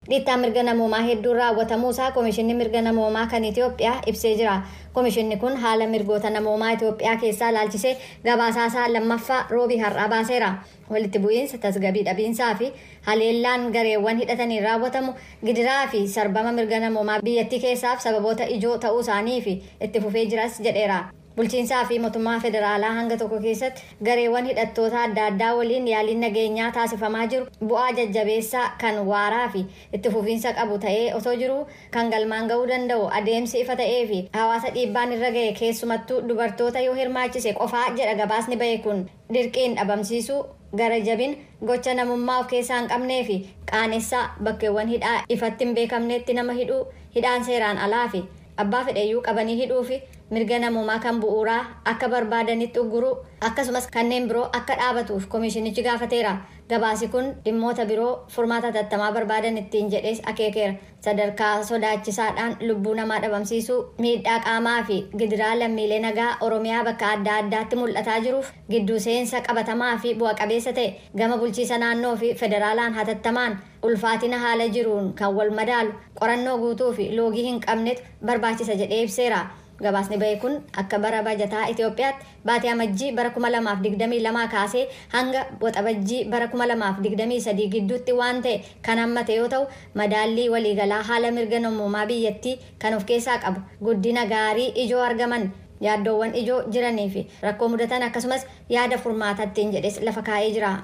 Dhiittaa mirga namoomaa hedduun raawwatamuusaa Komishinni Mirga Namoomaa kan Itoophiyaa ibsee jira. Komishinni kun haala mirgoota namoomaa Itoophiyaa keessaa ilaalchisee gabaasaasaa lammaffaa Roobii har'aa baaseera. Walitti bu'iinsa, tasgabbii dhabiinsaa fi haleellaan gareewwan hidhataniin raawwatamu gidiraa fi sarbama mirga namoomaa biyyattii keessaaf sababoota ijoo ta'uu isaanii fi itti fufee jiras jedheera. Bulchiinsaa fi mootummaa federaalaa hanga tokko keessatti gareewwan hidhattoota adda addaa waliin yaaliin nageenyaa taasifamaa jiru bu'aa jajjabeessaa kan waaraa fi itti fufiinsa qabu ta'ee osoo jiruu, kan galmaan ga'uu danda'u adeemsi ifa ta'ee fi hawaasa dhiibbaan irra ga'e, keessumattuu dubartoota yoo hirmaachise qofaa jedha gabaasni ba'e kun. Dirqiin dhabamsiisuu, gara jabin, gocha namummaa of keessaa hin qabnee fi qaanessaa, bakkeewwan hidhaa ifatti hin beekamnetti nama hidhuu, hidhaan seeraan alaa fi abbaa fedheyyuu qabanii hidhuu fi mirga namummaa kan bu'uuraa akka barbaadanitti ugguruu, akkasumas kanneen biroo akka dhaabatuuf komishinichi gaafateera. Gabaasi kun dhimmoota biroo furmaata hatattamaa barbaadan ittiin jedhees akeekeera. Sadarkaa sodaachisaadhaan lubbuu namaa dhabamsiisuu, miidhaa qaamaa fi gidiraa lammiilee nagaa Oromiyaa bakka adda addaatti mul'ataa jiruuf gidduu seensa qabatamaa fi bu'a qabeessa ta'e gama bulchiisa naannoo fi federaalaan hatattamaan ulfaatina haala jiruun kan wal madaalu, qorannoo guutuu fi loogii hin qabnetu barbaachisa jedhee ibseera. Gabaasni bahe kun akka bara bajataa Itoophiyaatti baatii Amajjii bara 2022 kaasee hanga Waxabajjii bara 2023 gidduutti waan ta'e kan hammate yoo ta'u, madaallii waliigalaa haala mirga namoomaa biyyattii kan of keessaa qabu, guddina gaarii ijoo argaman, yaaddoowwan ijoo jiranii fi rakkoo mudatan, akkasumas yaada furmaatattiin jedhes lafa kaa'ee jira.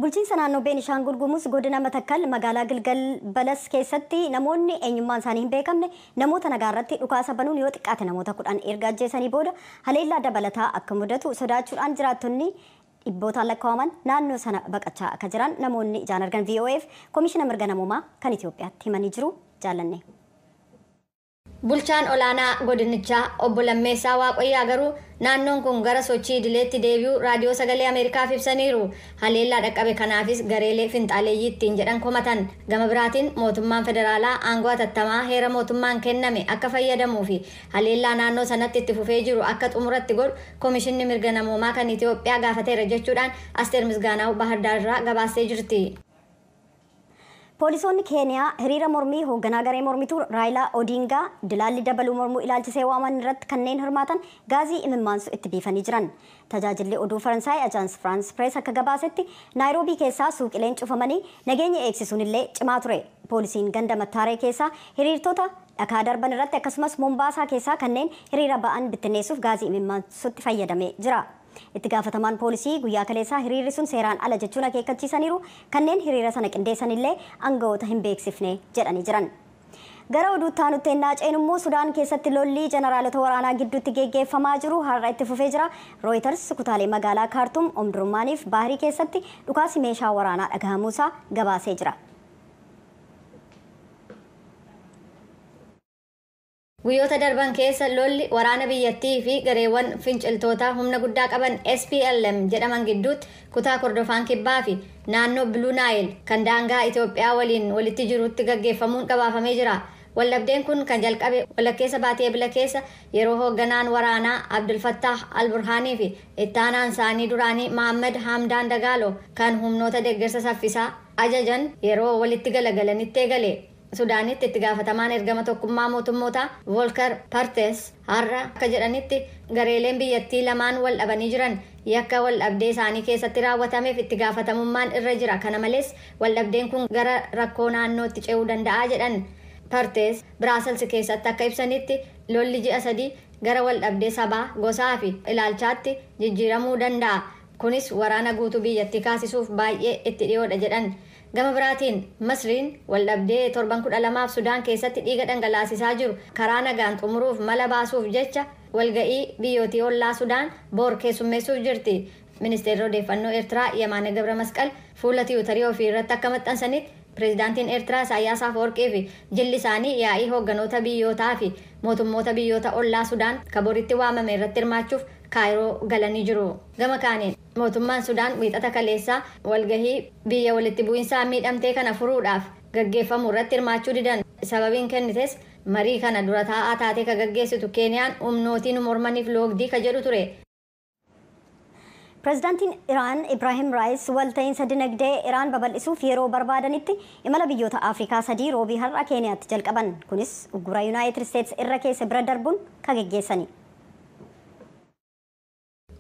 Bulchiinsa naannoo Beenishaangul Gumuz godina Matakkal magaalaa Gilgal Balas keessatti namoonni eenyummaan isaanii hin beekamne namoota nagaa irratti dhukaasa banuun yoo xiqqaate namoota 10 erga ajjeesanii booda, haleellaa dabalataa akka mudatu sodaachuudhaan jiraattonni dhibbootaan lakkaa'aman naannoo sana baqachaa akka jiran namoonni ijaan argan VOAf Komishina Mirga Namoomaa kan Itoophiyaatti himanii jiru, jaallanne. Bulchaan olaanaa godinichaa Obbo Lammeessaa Waaqayyaa garuu naannoon kun gara sochii idileetti deebi'uu Raadiyoo Sagalee Ameerikaaf ibsaniiru. Haleellaa dhaqqabe kanaafis gareelee finxaaleeyyii ittiin jedhan komatan. Gama biraatiin mootummaan federaalaa aangoo hatattamaa heera mootummaan kenname akka fayyadamuu fi haleellaa naannoo sanatti itti fufee jiru akka xumuratti godhu Komishinni Mirga Namoomaa kan Itoophiyaa gaafateera jechuudhaan Asteer Misgaanaaw Baahirdaar irraa gabaastee jirti. Poolisoonni Keeniyaa hiriira mormii hoogganaa garee mormituu Raayilaa Odingaa dilaalli dabaluu mormuu ilaalchisee waaman irratti kanneen hirmaatan gaazii imimmaansu itti biifanii jiran. Tajaajilli oduu Faransaay Ajaans Firaans Pirees akka gabaasetti, Naayiroobii keessaa suuqileen cufamanii nageenya eegsisuun illee cimaa ture. Poolisiin ganda Mattaaree keessaa hiriirtota dhakaa darban irratti, akkasumas Mombaasaa keessaa kanneen hiriira ba'an bittinneessuuf gaazii imimmaansutti fayyadamee jira. Itti gaafatamaan poolisii guyyaa kaleessaa hiriirri sun seeraan ala jechuun akeekkachiisaniiru. Kanneen hiriira sana qindeessan illee aangawoota hin beeksifne jedhanii jiran. Gara oduutti aanutti ennaa ceenu immoo, Sudaan keessatti lolli jeneraalota waraanaa gidduutti geggeeffamaa jiru har'a itti fufee jira. Reuters kutaalee magaalaa Kaartum, Omdurmaaniif Baahirii keessatti dhukaasi meeshaa waraanaa dhagahamuusaa gabaasee jira. Guyyoota darban keessa lolli waraana biyyattii fi gareewwan finciltootaa humna guddaa qaban SPLM jedhaman gidduutti kutaa Kordofaan Kibbaa fi naannoo Biluu Naayil kan daangaa Itoophiyaa waliin walitti jirutti gaggeeffamuun gabaafamee jira. Waldhabdeen kun kan jalqabe walakkeessa baatee Ebila keessa yeroo hoogganaan waraanaa Abdulfattah Alburhaanii fi ittaanaan isaanii duraanii Mohammad Hamdaan Dagaalo kan humnoota deeggarsa saffisaa ajajan yeroo walitti galagalanitti eegale. Sudaanitti itti gaafatamaan ergama Tokkummaa Mootummootaa Volker Partes har'a akka jedhanitti, gareeleen biyyattii lamaan wal dhabanii jiran yakka wal dhabdee isaanii keessatti raawwatameef itti gaafatamummaan irra jira. Kana malees wal dhabdeen kun gara rakkoo naannootti ce'uu danda'a jedhan. Partes Biraasels keessatti akka ibsanitti, lolli ji'a 3 gara wal dhabdee sabaa, gosaa fi ilaalchaatti jijjiiramuu danda'a. Kunis waraana guutuu biyyattii kaasisuuf baay'ee itti dhiyoodha jedhan. Gama biraatiin Masriin waldhabdee torban 12f Sudaan keessatti dhiiga dhangalaasisaa jiru karaa nagaan xumuruuf mala baasuuf jecha walga'ii biyyootii ollaa Sudaan boor keessummeessuuf jirti. Ministeerri odeeffannoo Eertiraa Yemaane Gabra Masqal fuula Tiwutarii ofii irratti akka maxxansanitti, pireezidaantiin Eertiraa Isaayyaas Afwerqii fi jilli isaanii yaa'ii hoogganoota biyyootaa fi mootummoota biyyoota ollaa Sudaan kaboritti waamame irratti hirmaachuuf Kaayiroo galanii jiru. Gama kaaniin mootummaan Sudaan Wiixata kaleessaa walgahii biyya walitti bu'iinsaa miidhamtee kana furuudhaaf gaggeeffamu irratti hirmaachuu didan. Sababiin kennites marii kana dura taa'aa taatee ka gaggeessitu Keeniyaan humnootii nu mormaniif loogdii ka jedhu ture. Pireezidaantiin Iraan Ibraahim Raayis walta'iinsa dinagdee Iraan babal'isuuf yeroo barbaadanitti imala biyyoota Afrikaa 3 roobii har'a Keeniyaatti jalqaban. Kunis uggura Yuunaayitid Isteets irra keessa bira darbuun kan geggeessani.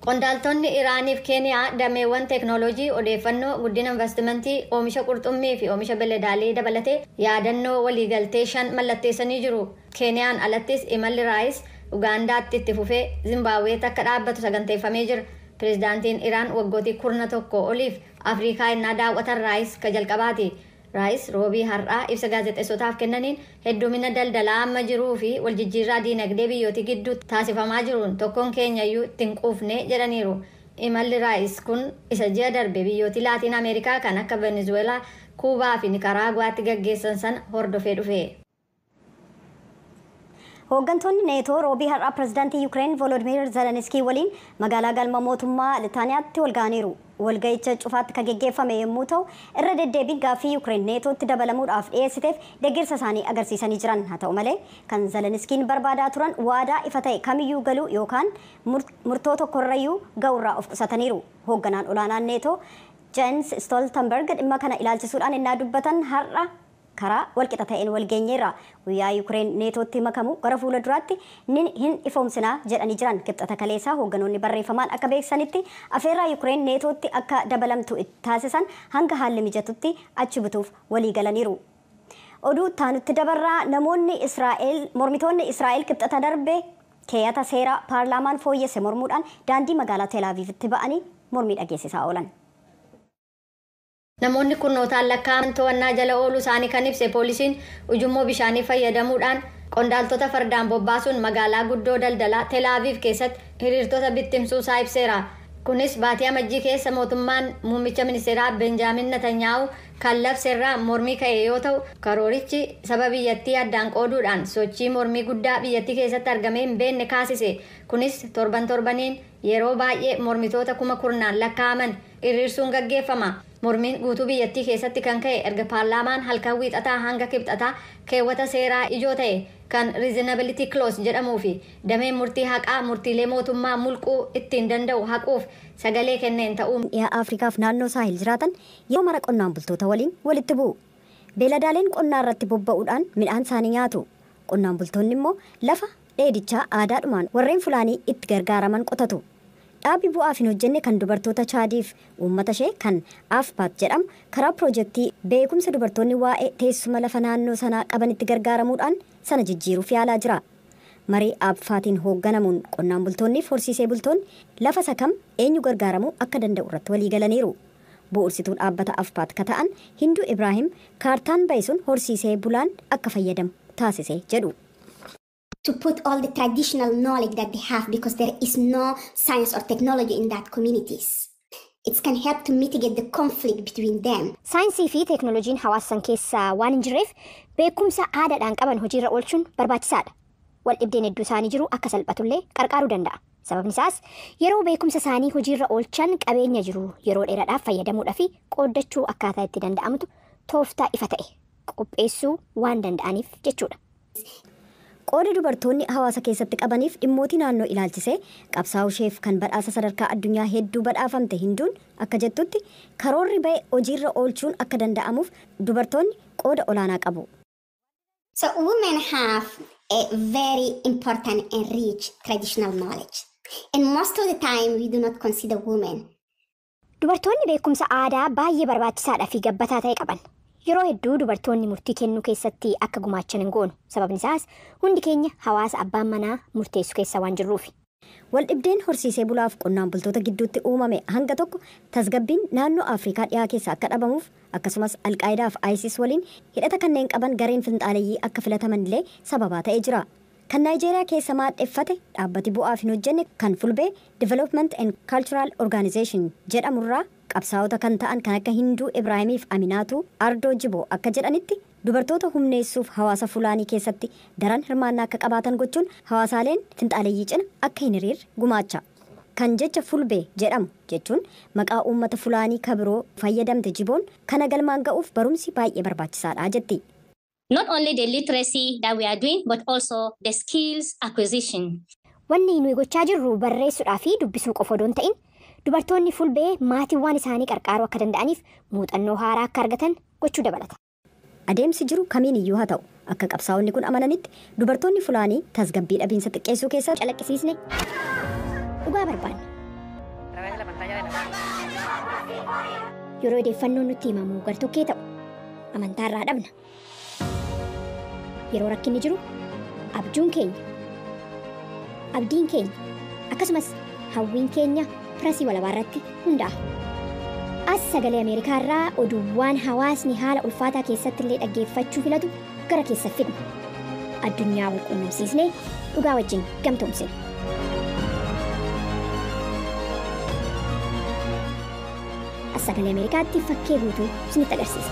Qondaaltonni Iraaniif Keeniyaa dameewwan teeknooloojii, odeeffannoo, guddina investimentii, oomisha qurxummii fi oomisha beeladaalee dabalatee yaadannoo waliigaltee 5 mallatteessanii jiru. Keeniyaan alattis imalli Raayis Ugaandaatti itti fufee Zimbaabuweetti akka dhaabbatu saganteeffamee jira. Pireezidaantiin Iraan waggootii 11 oliif Afrikaa innaa daawwatan Raayis ka jalqabaati. Raayis roobii har'aa ibsa gaazexeessotaaf kennaniin heddumina daldalaa amma jiruu fi waljijjiirraa diinagdee biyyootii gidduu taasifamaa jiruun tokkoon keenyayyuu ittiin quufne jedhaniiru. Imalli Raayis kun isa ji'a darbe biyyootii Laatiin Ameerikaa kan akka Venezuelaa, Kuubaa fi Nikaraaguwaatti gaggeessan sana hordofee dhufe. Hooggantoonni Neetoo roobii har'aa pireezidaantii Yuukireen Volodimiir Zelenskii waliin magaalaa galma mootummaa Litaaniyaatti walga'aniiru. Walga'icha cufaatti kan geggeeffame yommuu ta'u, irra deddeebiin gaaffii Yuukireen Neetootti dabalamuudhaaf dhiyeessiteef deeggarsa isaanii agarsiisanii jiran. Haa ta'u malee kan Zelenskiin barbaadaa turan waadaa ifa ta'e kamiyyuu galuu yookaan murtoo tokkorrayyuu ga'urraa of qusataniiru. Hoogganaan olaanaan Neetoo Jens Stoltenberg dhimma kana ilaalchisuudhaan innaa dubbatan har'a karaa walqixa ta'een walgeenyeerra. Guyyaa Yuukireen Neetootti makamu gara fuula duraatti hin ifoomsinaa jedhanii jiran. Kibxata kaleessaa hoogganoonni barreeffamaan akka beeksisanitti afeerraa Yuukireen Neetootti akka dabalamtu taasisan hanga haalli mijatutti achi butuuf walii galaniiru. Oduu taanutti dabarraa namoonni Israa'el mormitoonni Israa'el kibxata darbe keeyyata seeraa paarlaamaan fooyyesse mormuudhaan daandii magaalaa Tel Aviivitti ba'anii mormii dhageessisaa oolan. Namoonni kurnootaan lakkaa'aman to'annaa jala ooluu isaanii kan ibse poolisiin ujummoo bishaanii fayyadamuudhaan qondaaltota fardaan bobbaasuun magaalaa guddoo daldalaa Tel Aviv keessatti hiriirtota bittimsuu isaa ibseera. Kunis baatii amajjii keessa mootummaan muummicha ministeeraa Benjaamin Netanyaahu kan labseerraa mormii ka'e yoo ta'u, karoorichi saba biyyattii addaan qooduudhaan sochii mormii guddaa biyyattii keessatti argamee hin beekne kaasise. Kunis torban torbaniin yeroo baay'ee mormitoota 10,000 lakkaa'aman hiriirsuun gaggeeffama. Mormiin guutuu biyyattii keessatti kan ka'e erga paarlaamaan halkan wiixataa hanga kibxataa keewwata seeraa ijoo ta'e kan reasonability clause jedhamuu fi dameen murtii haqaa murtiilee mootummaa mulquu ittiin danda'u haquuf sagalee kenneen ta'uu. Dhiha Afrikaaf naannoo saahil jiraatan yeroo mara qonnaan bultoota waliin walitti bu'u. Beeladaaleen qonnaa irratti bobba'uudhaan midhaan isaanii nyaatu. Qonnaan bultoonni immoo lafa dheedichaa aadaadhumaan warreen fulaanii itti gargaaraman qotatu. Dhaabbi bu'aaf hin hojjenne kan dubartoota Chaadiif uummata ishee kan Afpaat jedhamu karaa piroojeektii beekumsa dubartoonni waa'ee teessuma lafa naannoo sanaa qaban itti gargaaramuudhaan sana jijjiiruuf yaalaa jira. Marii Afpaatiin hoogganamuun qonnaan bultoonni fi horsiisee bultoonni lafa isa kam eenyu gargaaramuu akka danda'u irratti walii galaniiru. Bu'uursituu dhaabbata Afpaat ka ta'an Hinduu Ibraahim kaartaan ba'e sun horsiisee bulaan akka fayyadamu taasise jedhu. To put all the traditional knowledge that they have, because there is no science or technology in that communities. It can help to mitigate the conflict between them. Saayinsii fi teeknooloojiin hawaasan keessaa waan hin jirreef beekumsa aadaadhaan qaban hojiirra oolchuun barbaachisaadha. Wal dhibdeen hedduu isaanii jiru akka salphatullee qarqaaruu danda'a. Sababni isaas yeroo beekumsa isaanii hojiirra oolchan qabeenya jiru yeroo dheeraadhaaf fayyadamuudhaa fi qooddachuu akkaataa itti danda'amutu tooftaa ifa ta'e qopheessuu waan danda'aniif jechuudha. Qooda dubartoonni hawaasa keessatti qabaniif dhimmootii naannoo ilaalchisee qabsaa'uu isheef kan badhaasa sadarkaa addunyaa hedduu badhaafamte Hinduun akka jettutti karoorri ba'e hojiirra oolchuun akka danda'amuuf dubartoonni qooda olaanaa qabu. So women have a very important and rich traditional knowledge. And most of the time we do not consider women. Dubartoonni beekumsa aadaa baay'ee barbaachisaadhaa fi gabbataa ta'e qaban. Yeroo hedduu dubartoonni murtii kennuu keessatti akka gumaachan hin goonu. Sababni isaas hundi keenya hawaasa abbaan manaa murteessu keessa waan jirruufi. Waldhibdeen horsiisee bulaaf qonnaan bultoota gidduutti uumame hanga tokko tasgabbiin naannoo Afrikaa dhiyaa keessa akka dhabamuuf akkasumas Alqaayidaa fi ISIS waliin hidhata kanneen qaban gareen finxaaleyyii akka filataman illee sababaa ta'ee jira. Kan Naayijeeriyaa keessa maadheffate dhaabbati bu'aaf hin hojjenne kan Fulbee Development and Cultural Organization jedhamurraa qabsaa'ota kan ta'an kan akka Hinduu Ibraahimiif Aminaatu Ardoo Jiboo akka jedhanitti dubartoota humneessuuf hawaasa Fulaanii keessatti daran hirmaannaa akka qabaatan gochuun hawaasaaleen finxaaleyyii cina akka hin hiriirre gumaacha. Kan jecha Fulbee jedhamu jechuun maqaa uummata Fulaanii kabiroo fayyadamte Jiboon kana galmaan ga'uuf barumsi baay'ee barbaachisaadha jetti. Not only the literacy that we are doing, but also the skills acquisition. Wanni nuyi gochaa jirru barreessuudhaa fi dubbisuu qofa odoo hin ta'in Dubartoonni Fulbee maatiiwwan isaanii qarqaaruu akka danda'aniif muuxannoo haaraa akka argatan gochuu dabalata. Adeemsi jiru kamiin iyyuu haa ta'u, akka qabsaa'onni kun amananitti, dubartoonni Fulaanii tasgabbii dhabiinsa xiqqeessuu keessatti calaqqisiisne dhugaa barbaanna. Yeroo odeeffannoon nutti himamu gartokkee ta'u, amantaa irraa dhabna. Yeroo rakkinni jiru abjuun keenya, abdiin keenya, akkasumas hawwiin keenya pirasii walabaa irratti hundaa'a. As Sagalee Ameerikaa irraa oduuwwan hawaasni haala ulfaataa keessatti illee dhaggeeffachuu filatu gara keessa fidna. Addunyaa wal quunnamsiisnee dhugaa wajjin gamtoomsina. As Sagalee Ameerikaatti fakkee guutuu isinitti agarsiisa.